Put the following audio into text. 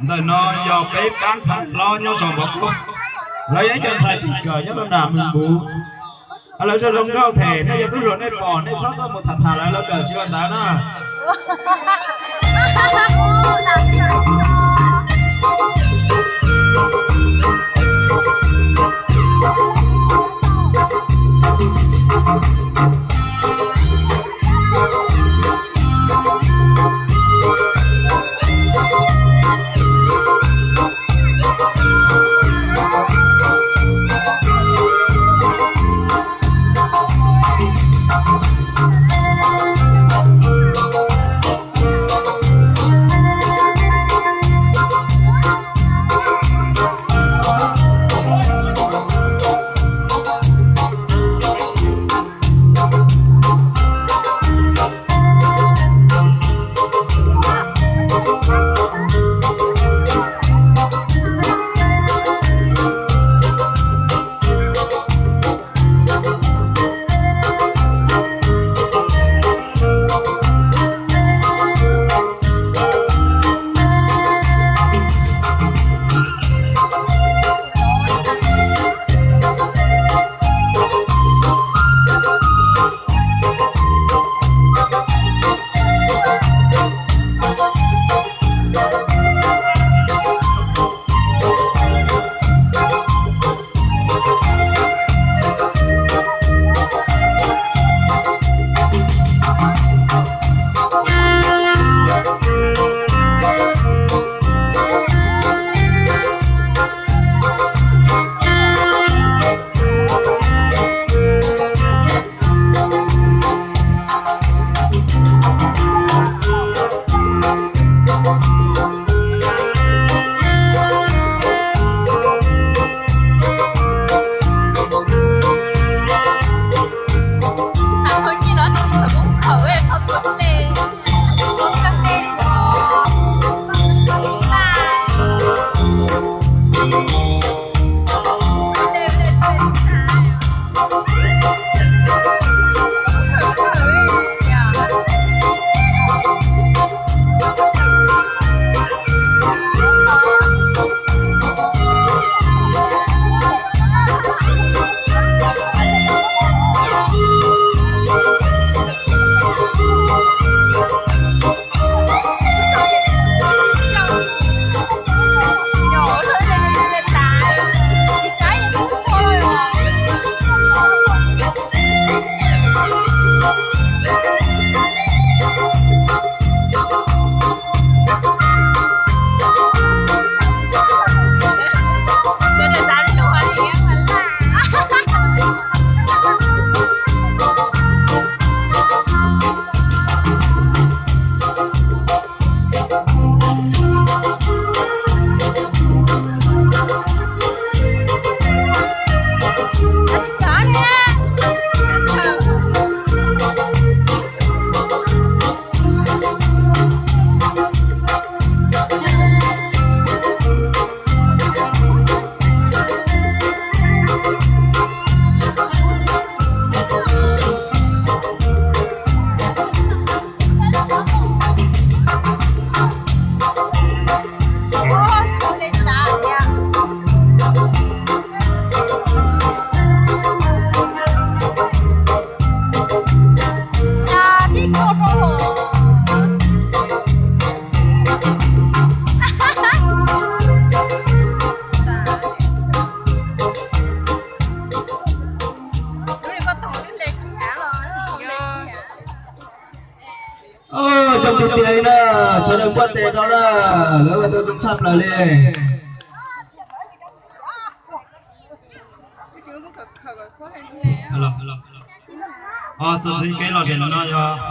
Ntawm no yog peb pab ntxhais hlob nyob zos Npov Koob, lawv yog ib co ntxhais tseem kawm nyob rau nram Mws Npuv. Lawv zoo zoo nkauj them, nej yog tub hluas nej pom nej txhob tuaj mus tham tham lawv, lawv kawm tsis ua ntawv na. Zoo tiag tiag li na, sawv daws npuaj tes rau na, lawv ua tau zoo tshaj plaws li. Txuas ntxiv kev lom zem no yog